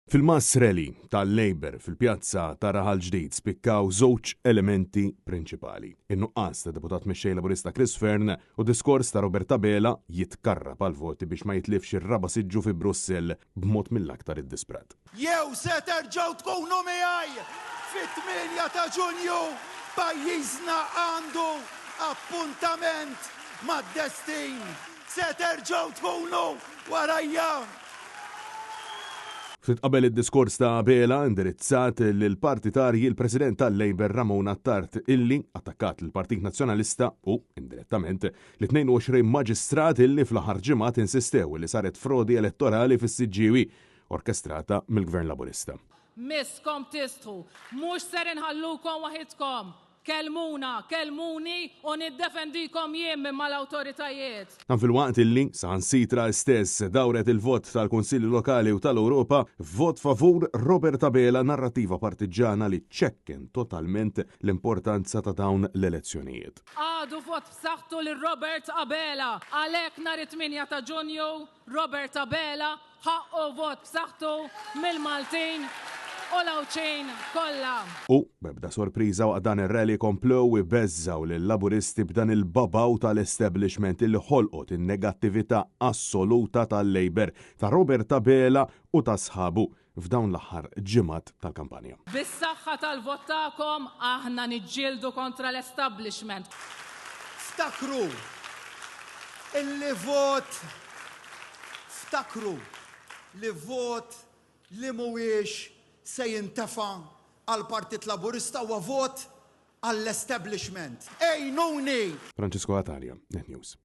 Fil-mass rally tal-Labour fil-pjazza ta' Raħal Ġdid spikkaw żewġ elementi prinċipali, in-nuqqas ta' Deputat Mexxej Laburista Chris Fearne u diskors ta' Robert Abela jitkarrab għall-voti biex ma jitlifx ir-raba' siġġu fi Brussell b'mod mill-aktar iddisprat. Jew se terġgħu tkunu miegħi fit-tmienja ta' Ġunju, pajjiżna għandu appuntament mad-destin. Se terġgħu tkunu warajja? Ftit qabel id-diskors ta' Abela indirizzat lill-partitarji l-President tal-Labour Ramona Attard illi attakkat lill-Partit Nazzjonalista u, indirettament, lit-22 maġistrat illi fl-aħħar ġimgħat insistew li saret frodi elettorali fis-Siġġiewi orkestrata mill-Gvern Laburista. Misskom tistħu. Mhux ser inħallukom waħidkom. Kellmuna, kellmuni u niddefendikom jien minn mal-awtoritajiet. Dan filwaqt illi, saħansitra hi stess dawret il-vot tal-Kunsilli Lokali u tal-Ewropa f'vot favur Robert Abela narrattiva partiġġana li ċċekken totalment l-importanza ta' dawn l-elezzjonijiet. Għadu vot b'saħħtu lil Robert Abela. Għalhekk nhar it-tmienja ta' Ġunju, Robert Abela ħaqqu vot b'saħħtu mill-Maltin u l-Għawdxin kollha. U, b'ebda sorpriża waqt dan ir-rally komplew ibeżżgħu lil-Laburisti b'dan il-babaw tal-establishment illi ħolqot in-negattività assoluta tal-Labour, ta' Robert Abela u ta' sħabu f'dawn l-aħħar ġimgħat tal-kampanja. Bis-saħħa tal-vot tagħkom aħna niġġieldu kontra l-establishment. Ftakru illi vot Ftakru li vot li mhuwiex se jintefa' għall-Partit Laburista huwa vot għall-establishment. Għinuni! Francesco Atalia, Net News.